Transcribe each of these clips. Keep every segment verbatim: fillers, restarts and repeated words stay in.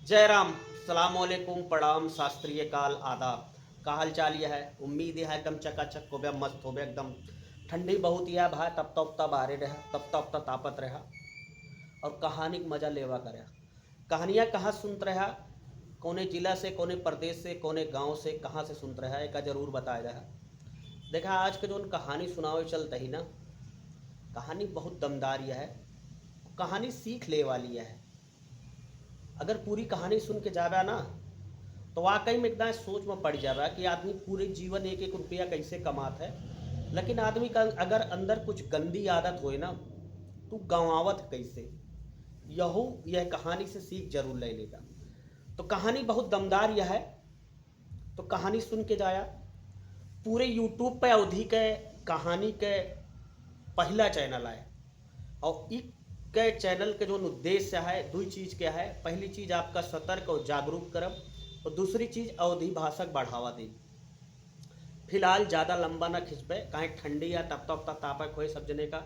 जय राम, सलाम अलैकुम, प्रणाम, शास्त्रीय काल, आदाब। का हाल चाल यह है? उम्मीद यह है एकदम चकाचक होबे, मस्त होबे एकदम। ठंडी बहुत यह भाई, तपता उपता बारे रहा, तपता उपता तापत रहा और कहानी के मजा लेवा करे। कहानियाँ कहाँ सुनत रहा, कौने जिला से, कौने प्रदेश से, कौने गांव से, कहाँ से सुनत रहा, एका जरूर बताए रहा। देखा, आज के जोन कहानी सुनावे चलत ही ना, कहानी बहुत दमदार यह है, कहानी सीख ले वाली है। अगर पूरी कहानी सुन के जाबा ना, तो वाकई में एकदम सोच में पड़ जाबा कि आदमी पूरे जीवन एक एक रुपया कैसे कमात है, लेकिन आदमी का अगर अंदर कुछ गंदी आदत होए ना, तो गंवावत है कैसे। यहू यह कहानी से सीख जरूर ले लेगा। तो कहानी बहुत दमदार यह है, तो कहानी सुन के जाया। पूरे YouTube पे अवधी के कहानी के पहला चैनल आए, और ई के चैनल के जो उद्देश्य है, दो चीज के है। पहली चीज आपका सतर्क और जागरूक करब, और दूसरी चीज अवधी भाषा के बढ़ावा दी। फिलहाल ज़्यादा लंबा ना खिंचबे, काहे ठंडी या तपता उपता तापक होए सब जने का,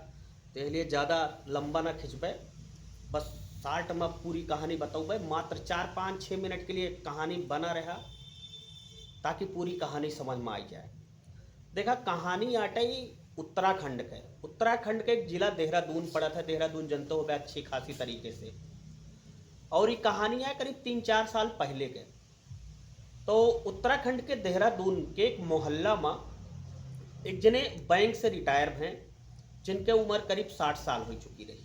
तो इसलिए ज़्यादा लंबा ना खिंचबे, बस शॉर्ट में पूरी कहानी बतौबे। मात्र चार, पाँच, छः मिनट के लिए कहानी बना रहा, ताकि पूरी कहानी समझ में आई जाए। देखा, कहानी आटे ही उत्तराखंड के। उत्तराखंड के एक जिला देहरादून पड़त है। देहरादून जनते होबे अच्छी खासी तरीके से। और ये कहानी है करीब तीन चार साल पहले के। तो उत्तराखंड के देहरादून के एक मोहल्ला में एक जने बैंक से रिटायर हैं, जिनके उम्र करीब साठ साल हो चुकी रही।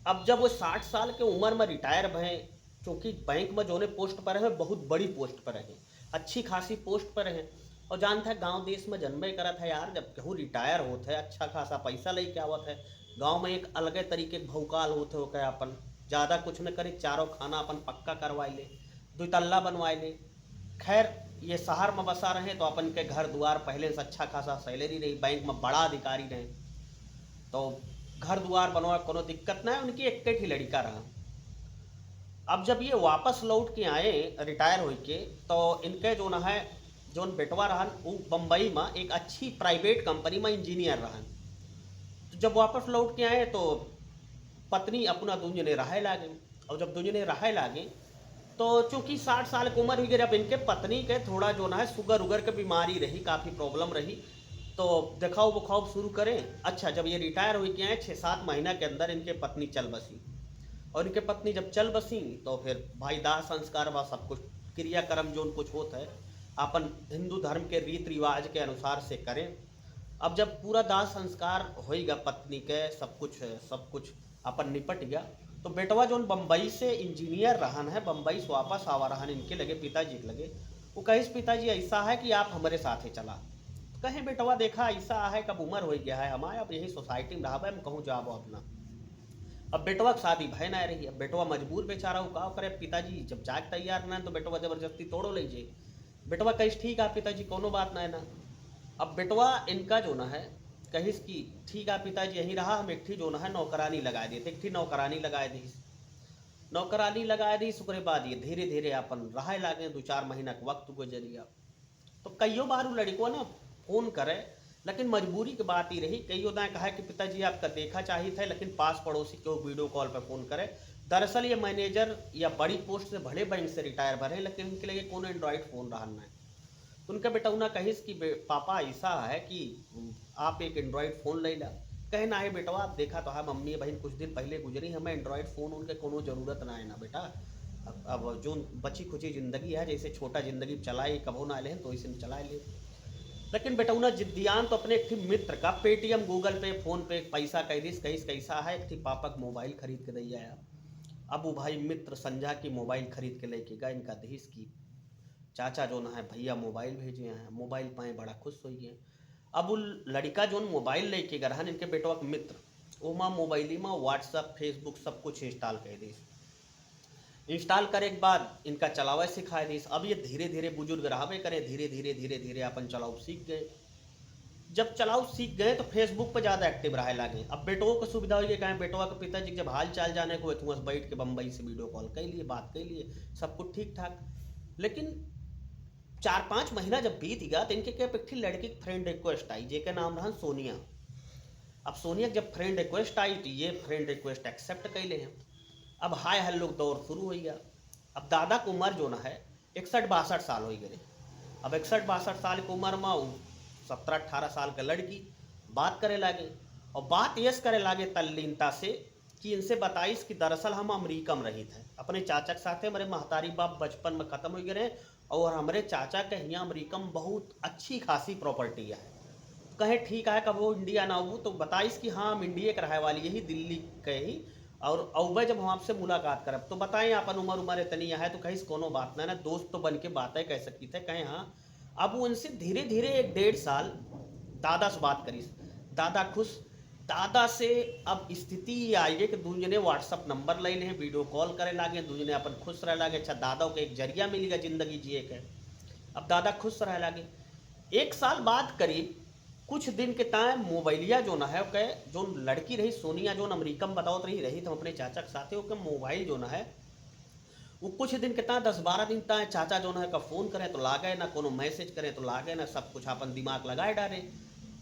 अब जब वो साठ साल के उम्र में रिटायर भए, चूँकि बैंक में जोने पोस्ट पर हैं, बहुत बड़ी पोस्ट पर हैं, अच्छी खासी पोस्ट पर हैं, और जानत है, गांव देश में जनबे करत है यार, जब केहू रिटायर होत है, अच्छा खासा पैसा लेके आवत है, गांव में एक अलगे तरीके के भौकाल होत है, ओके अपन ज़्यादा कुछ न करे, चारों खाना अपन पक्का करवाए ले, दुतल्ला बनवाए ले। खैर, ये शहर में बसा रहे तो अपन के घर दुआर पहले से अच्छा खासा सैलरी रही, बैंक में बड़ा अधिकारी रहे, तो घर दुआर बनवा कोनो दिक्कत ना है। उनकी एक ही लड़का रहा। अब जब ये वापस लौट के आए रिटायर होके, तो इनके जो ना है, जोन बेटवा रहन, उ बम्बई में एक अच्छी प्राइवेट कंपनी में इंजीनियर रहन। तो जब वापस लौट के आए तो पत्नी अपना दुन जने रहे लागे। और जब दुन जने रहे लागे तो चूँकि साठ साल के उम्र हुई गई, अब इनके पत्नी के थोड़ा जो ना है शुगर उगर के बीमारी रही, काफ़ी प्रॉब्लम रही, तो देखाव बुखाव शुरू करें। अच्छा, जब ये रिटायर होके आए, छः सात महीना के अंदर इनके पत्नी चल बसी। और इनके पत्नी जब चल बसी तो फिर भाई दाह संस्कार बा, सब कुछ क्रियाक्रम जोन कुछ होत है, अपन हिंदू धर्म के रीत रिवाज के अनुसार से करें। अब जब पूरा दाह संस्कार होइगा पत्नी के, सब कुछ, सब कुछ अपन निपट गया, तो बेटवा जोन बम्बई से इंजीनियर रहन है, बम्बई से वापस आवा रहन इनके लगे, पिताजी के लगे, वो कहिस, "पिताजी, ऐसा है कि आप हमरे साथे चला।" तो कहे, "बेटवा, देखा, ऐसा है, कब उम्र हो गया है हमारे, अब यही सोसाइटी में रहबे, हम कहूँ जाबो अपना।" अब बेटवा के शादी भय ना रही। अब बेटवा मजबूर बेचारा, वो का करे, पिताजी जब जाके तैयार ना, तो बेटवा जबरदस्ती तोड़ो ले जे। बेटवा कहिस, "ठीक है पिताजी, कोनो बात ना है ना।" अब बेटवा इनका जो ना है, कहिस कि, "ठीक है पिताजी, यहीं रहा, हम एक ठी जो ना है नौकरानी लगाए देते।" एक ठी नौकरानी लगाए दीस। नौकरानी लगाए दीस, ओकरे बाद ये धीरे धीरे अपन रहे लागे, दो चार महीना के वक्त गुजर गया। तो कईयो बार उ लड़िकवा ना फोन करे, लेकिन मजबूरी के बात ही रही, कईयो दाएँ कहा कि, "पिताजी आपका देखा चाहित है, लेकिन पास पड़ोसी के वीडियो कॉल पे फोन करे।" दरअसल ये मैनेजर या बड़ी पोस्ट से बड़े बैंक से रिटायर भरे, लेकिन उनके लगे कोनो एंड्रॉयड फोन रहन ना। तो उनका बेटौना कहिस कि बे-, "पापा, ऐसा है कि आप एक एंड्रॉयड फोन ले ला।" कहे, "ना है बेटवा, आप देखा तो है, मम्मी बहन कुछ दिन पहले गुजरी, हमें एंड्रॉयड फोन उनके कोनो जरूरत ना है ना बेटा। अब, अब जो बची खुची जिंदगी है, जैसे छोटा जिंदगी चलाए, कबो ना लेहन, तो इसे चलाए ले।" लेकिन बेटौना जिद्दियान तो अपने एक ठे मित्र का Paytm, Google Pay, PhonePe पैसा कह दिस, कहिस, "कैसा है, एक ठे पापा का मोबाइल खरीद के दे आया।" अब वो भाई मित्र संझा की मोबाइल खरीद के लेके गए, इनका दीस की चाचा जो ना है भैया मोबाइल भेजे हैं, मोबाइल पाए बड़ा खुश हो गए। अब वो लड़िका जोन मोबाइल लेके गए रहन, इनके बेटवा के मित्र, ओमा मोबाइली में WhatsApp, Facebook सब कुछ इंस्टॉल कर दीस। इंस्टॉल करे के बाद इनका चलावे सिखाए दीस। अब ये धीरे धीरे, बुजुर्ग रहबे करे, धीरे धीरे, धीरे धीरे अपन चलाव सीख गए। जब चलाव सीख गए तो Facebook पे ज़्यादा एक्टिव रहे लागे। अब बेटवा के सुविधा हो गई, कहें बेटवा के पिताजी के जब हाल चाल जाने को हुए, तो वहाँ से बैठ के बम्बई से वीडियो कॉल कर लिए, बात कर लिए, सब कुछ ठीक ठाक। लेकिन चार पाँच महीना जब बीत गया तो इनके क्या एक ठे लड़की की फ्रेंड रिक्वेस्ट आई, जेके नाम रहन सोनिया। अब सोनिया के जब फ्रेंड रिक्वेस्ट आई तो ये फ्रेंड रिक्वेस्ट एक्सेप्ट कर ले हैं। अब हाय हेलो दौर शुरू हो गया। अब दादा के उमर जौन है, इकसठ बासठ साल होइ गए। अब इकसठ बासठ साल के उमर में उ सत्रह अठारह साल के लड़की बात करे लागे, और बात यस करे लागे तल्लीनता से कि इनसे बताइस कि दरअसल हम अमेरिका में रहित है, अपने चाचा के साथे, हमरे महतारी बाप बचपन में खत्म होइ गए रहे, और हमरे चाचा के हियाँ अमेरिका में बहुत अच्छी खासी प्रॉपर्टी है। कहे, "ठीक है, कबो इंडिया ना अबू?" तो बताइस कि हाँ, हम इंडिया के रहे वाली, यही दिल्ली के ही, और अउबे जब हम आपसे मुलाकात करब। तो बताएं, आपन उमर, उमर इतनी है, तो कहिस, "कोनो बात ना, ना, दोस्त तो बन के बातें कह सकी थे।" कहे, "हाँ।" अब उनसे धीरे धीरे एक डेढ़ साल दादा से बात करिस। दादा खुश, दादा से अब स्थिति ये आई है कि दूजने WhatsApp नंबर ले लें, वीडियो कॉल करे लागे, दूजने अपन खुश रहे लागे। अच्छा, दादा के एक जरिया मिल गया जिंदगी जिए के। अब दादा खुश रहे लागे। एक साल बाद करीब कुछ दिन के ताए मोबाइलिया जौन है, ओके जौन लड़की रही सोनिया, जौन अमेरिका में बतावत रही, रही तो अपने चाचा के साथे, ओके मोबाइल जौन है, वो कुछ दिन के ताए, दस बारह दिन ताए चाचा जौन है का फ़ोन करें तो लागे ना, कोनो मैसेज करें तो लागे ना, सब कुछ अपन दिमाग लगाए डारे,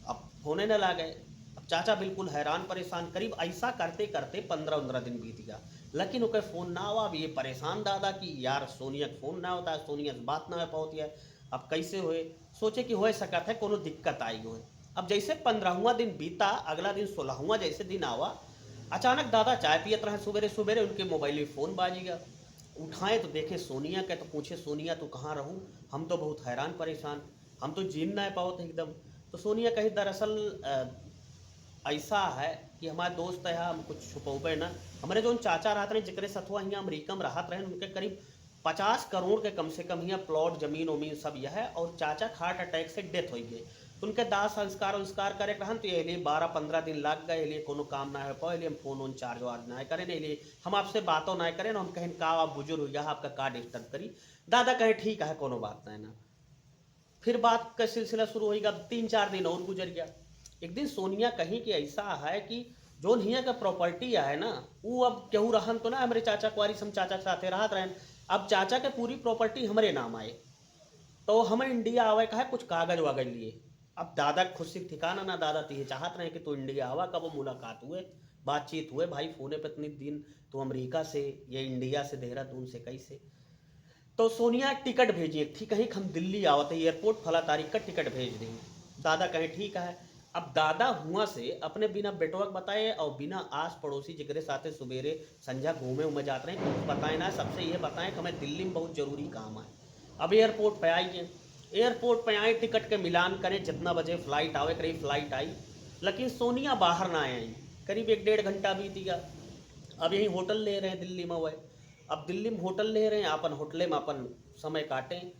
अब फ़ोने ना लागे। अब चाचा बिल्कुल हैरान परेशान, करीब ऐसा करते करते पन्द्रह उन्द्रह दिन बीत गया, लेकिन ओके फ़ोन ना आवा। अब ये परेशान दादा कि यार सोनिया के फ़ोन ना होता है, सोनिया से बात ना हो पाती है, अब कैसे होए? सोचे कि होए सकत है कोनो दिक्कत आई होए। अब जैसे पन्द्रहवाँ दिन बीता, अगला दिन सोलहवाँ जैसे दिन आवा, अचानक दादा चाय पियत रहे सुबेरे सुबेरे, उनके मोबाइल में फ़ोन बाजी गया। उठाए तो देखे सोनिया के, तो पूछे, "सोनिया, तू कहाँ रहू? हम तो बहुत हैरान परेशान, हम तो जीन ना पावत एकदम।" तो सोनिया कही, "दरअसल, अ, ऐसा है कि हमारे दोस्त है, हम कुछ छुपौबे ना। हमारे जौन चाचा रहत रहे, जेकरे सथवा हियाँ अमेरिका में रहत रहे, उनके करीब पचास करोड़ के कम से कम हियाँ प्लॉट, जमीन उमीन सब यह है, और चाचा के हार्ट अटैक से डेथ होइ गई। तो उनके दाह संस्कार उस्कार करे के रहन, तो यह लिए बारह पन्द्रह दिन लग गए, यह लिए कोनो काम ना हो पाए, यह लिए हम फ़ोन वोन चार्ज वार्ज ना करें, यह लिए हम आपसे बातों ना करें, हम कहें का आप बुजुर्ग हो गया, आपका का डिस्टर्ब करी।" दादा कहे, "ठीक है, कोनो बात ना है ना।" फिर बात का सिलसिला शुरू होइगा। अब तीन चार दिन और गुजर गया। एक दिन सोनिया कही कि ऐसा है कि जौन हियाँ का प्रॉपर्टी है ना, वो अब केहू रहन तो ना, हमरे चाचा के वारिस, हम चाचा के साथे रहत रहन। अब चाचा के पूरी प्रॉपर्टी हमरे नाम आए, तो हमें इंडिया आवे का है, कुछ कागज वागज लिए। अब दादा के खुशी के ठिकाना ना, दादा तो ये चाहत रहे कि तू इंडिया आवा, कब मुलाकात हुए, बातचीत हुए, भाई फ़ोने पे इतनी दिन तू अमेरिका से, ये इंडिया से, देहरादून से, कैसे। तो सोनिया टिकट भेजी, ठीक है, हम दिल्ली आवत है, एयरपोर्ट फला तारीख का टिकट भेज दें। दादा कहे, "ठीक है।" अब दादा हुआँ से अपने बिना बेटवा के बताए और बिना आस पड़ोसी जेकरे साथे सुबेरे संझा घूमे उमे जात रहे, कुछ बताए ना, सबसे ये बताए कि हमें दिल्ली में बहुत जरूरी काम है। अब एयरपोर्ट पे आई गए, एयरपोर्ट पे आए, टिकट के मिलान करें, जितना बजे फ्लाइट आवे, करीब फ्लाइट आई, लेकिन सोनिया बाहर ना आई। करीब एक डेढ़ घंटा बीत गया। अब यहीं होटल ले रहे हैं दिल्ली में, वह अब दिल्ली में होटल ले रहे हैं, अपन होटले में अपन समय काटें।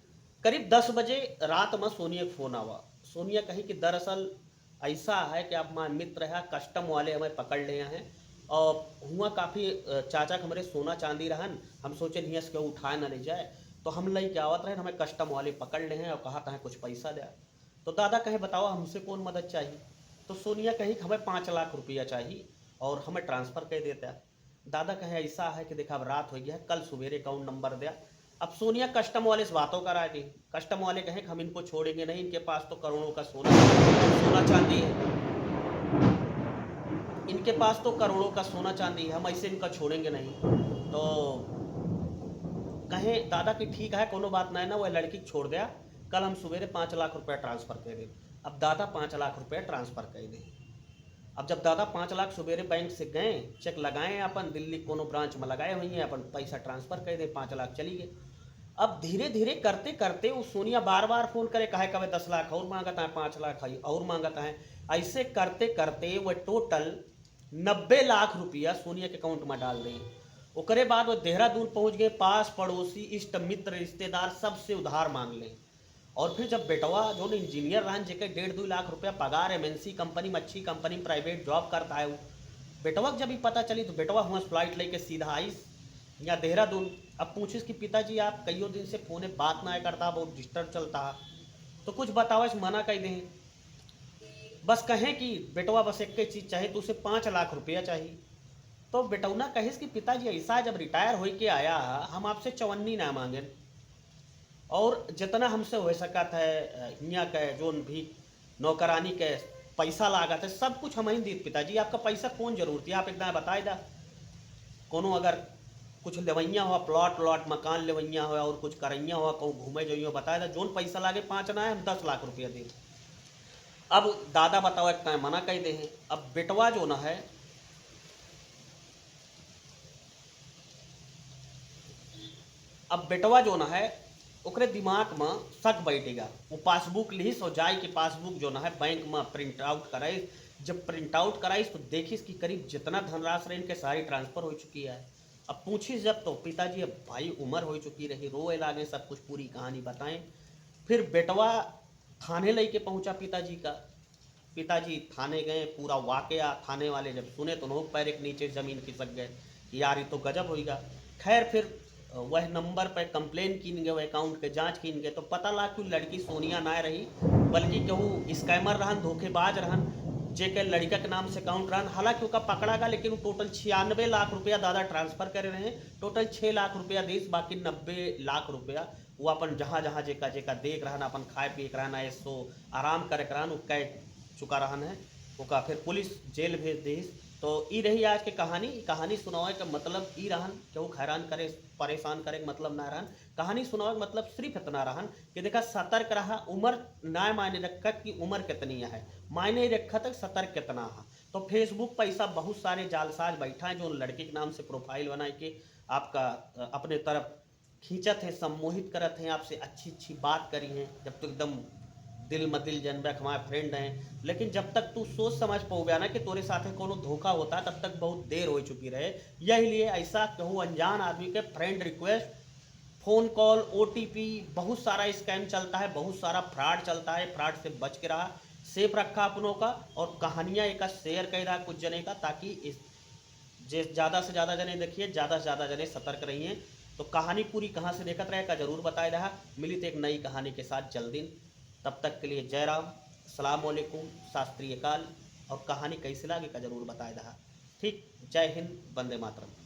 करीब दस बजे रात में सोनिया के फ़ोन आवा। सोनिया कही कि दरअसल ऐसा है कि आप हमारे मित्र हैं, कस्टम वाले हमें पकड़ ले हैं, और हुआँ काफ़ी, अ, चाचा के हमरे सोना चांदी रहन, हम सोचे हियाँ से केहू उठाए ना ले जाए, तो हम लई के आवत रहन, हमें कस्टम वाले पकड़ ले हैं और कहा था कुछ पैसा दे। तो दादा कहे, "बताओ, हमसे कौन मदद चाहिए?" तो सोनिया कही कि हमें पाँच लाख रुपया चाहिए और हमें ट्रांसफ़र कर देता। दादा कहे, "ऐसा है कि देखा, अब रात हो गया है, कल सुबेरे अकाउंट नंबर दे।" अब सोनिया कस्टम वाले से बातों करा दी। कस्टम वाले कहे कि हम इनको छोड़ेंगे नहीं, इनके पास तो करोड़ों का सोना, सोना चांदी है, इनके पास तो करोड़ों का सोना चांदी है, हम ऐसे इनका छोड़ेंगे नहीं। तो कहे दादा कि ठीक है, कोनो बात ना है ना, वह लड़की को छोड़ दिया, कल हम सुबेरे पाँच लाख रुपया ट्रांसफ़र कर दे। अब दादा पाँच लाख रुपया ट्रांसफ़र कर दे। अब जब दादा पाँच लाख सुबेरे बैंक से गए, चेक लगाए, अपन दिल्ली कोनो ब्रांच में लगाए हुई हैं, अपन पैसा ट्रांसफ़र कर दे, पाँच लाख चली गए। अब धीरे धीरे करते करते वो सोनिया बार बार फ़ोन करे, कहे कबे दस लाख और मांगत है, पाँच लाख है और मांगत है। ऐसे करते करते वह टोटल नब्बे लाख रुपया सोनिया के अकाउंट में डाल दें। ओकरे बाद वो देहरादून पहुंच गए, पास पड़ोसी, इष्ट मित्र, रिश्तेदार सबसे उधार मांग लें। और फिर जब बेटवा जौन इंजीनियर रहन, जेके डेढ़ दो लाख रुपया पगार, एमएनसी कंपनी में, अच्छी कंपनी में प्राइवेट जॉब करता है वो, बेटवा के जब ई पता चली तो बेटवा हुआँ से फ्लाइट लेके सीधा आइस या देहरादून। अब पूछिस कि पिताजी, आप कईयों दिन से फोने बात ना करता, बहुत डिस्टर्ब चलता, तो कुछ बतावा, इस मना कह दें। बस कहें कि बेटवा बस एक चीज़ चाहे, तो उसे पाँच लाख रुपया चाहिए। तो बेटौना कहिस कि पिताजी, ऐसा है, जब रिटायर होई के आया है, हम आपसे चवन्नी ना मांगेन, और जितना हमसे हो सकत है, अ, हियाँ के जोन भी नौकरानी के पैसा लागत है, सब कुछ हम ही दीत पिताजी। आपका पैसा कौन जरूरत है, आप एक दाएं बताए दा। कोनो अगर कुछ लेवइया हो, प्लॉट व्लॉट, मकान लेवइया हो और कुछ करइया हो, कहूँ घूमे जइयो, बताए दा, जौन पैसा लागे पाँच ना है, हम दस लाख रुपया देब। अब दादा बताओ, एक तय मना कह दे हैं। अब बेटवा जौन है, अब बेटवा जौन है, ओकरे दिमाग में शक बैठेगा। वो पासबुक लिहिस और जाए के पासबुक जौन है बैंक में प्रिंट आउट कराइस। जब प्रिंट आउट कराइस तो देखिस कि करीब जितना धनराशि रहे, इनके सारी ट्रांसफर हो चुकी है। अब पूछिस जब तो पिताजी, अब भाई उम्र हो चुकी रही, रोए लागे, सब कुछ पूरी कहानी बताएं। फिर बेटवा थाने लेके पहुंचा पिताजी का। पिताजी थाने गए, पूरा वाकया थाने वाले जब सुने तो उन्हों पैर के नीचे जमीन खिसक गए कि यार, ये तो गजब होइगा। खैर, फिर वह नंबर पे कंप्लेन कीन गए, अकाउंट के जांच कीन गए, तो पता लगा कि लड़की सोनिया ना रही, बल्कि केहू स्कैमर रहन, धोखेबाज रहन, जेके लड़का के नाम से अकाउंट रहन। हालांकि ओका पकड़ा गा, लेकिन वो टोटल छियानवे लाख रुपया दादा ट्रांसफर करे रहे। टोटल छः लाख रुपया देस, बाकी नब्बे लाख रुपया वो अपन जहाँ जहाँ जेका जेका देख रहन, अपन खाए पिए के रहन, ऐसो आराम करे के रहन, वो कह चुका रहन है। ओका फिर पुलिस जेल भेज देस। तो ई रही आज के कहानी। ई कहानी सुनावे के मतलब ई रहन, केहू हैरान करे, परेशान करे के मतलब ना रहन। कहानी सुनावे के मतलब सिर्फ इतना रहन कि देखा, सतर्क रहा। उम्र ना मायने रखत कि उम्र कितनी है, मायने रखत सतर्क कितना है। तो Facebook पे ऐसा बहुत सारे जालसाज बैठा है जो उन लड़की के नाम से प्रोफाइल बनाए के आपका, अ, अपने तरफ खींचत हैं, सम्मोहित करत हैं, आपसे अच्छी अच्छी बात करी हैं। जब तो एकदम दिल म दिल जनबे के हमारे फ्रेंड हैं, लेकिन जब तक तू सोच समझ पउबे ना कि तोरे साथे कोनो धोखा होता, तब तक बहुत देर हो चुकी रहे। यही लिए ऐसा कहूँ अनजान आदमी के फ्रेंड रिक्वेस्ट, फ़ोन कॉल, ओटीपी, बहुत सारा स्कैम चलता है, बहुत सारा फ्रॉड चलता है। फ्रॉड से बच के रहा, सेफ रखा अपनों का, और कहानियाँ एक शेयर कर रहा कुछ जने का, ताकि इस जे ज़्यादा से ज़्यादा जने देखिए, ज़्यादा से ज़्यादा जने सतर्क रहिए। तो कहानी पूरी कहाँ से देखत रहे का जरूर बताए रहा। मिली तो एक नई कहानी के साथ जल्दी। तब तक के लिए जय राम, सलाम वालेकुम, शास्त्रीय काल, और कहानी कैसे लागे का जरूर बताए रहा। ठीक, जय हिंद, वंदे मातरम।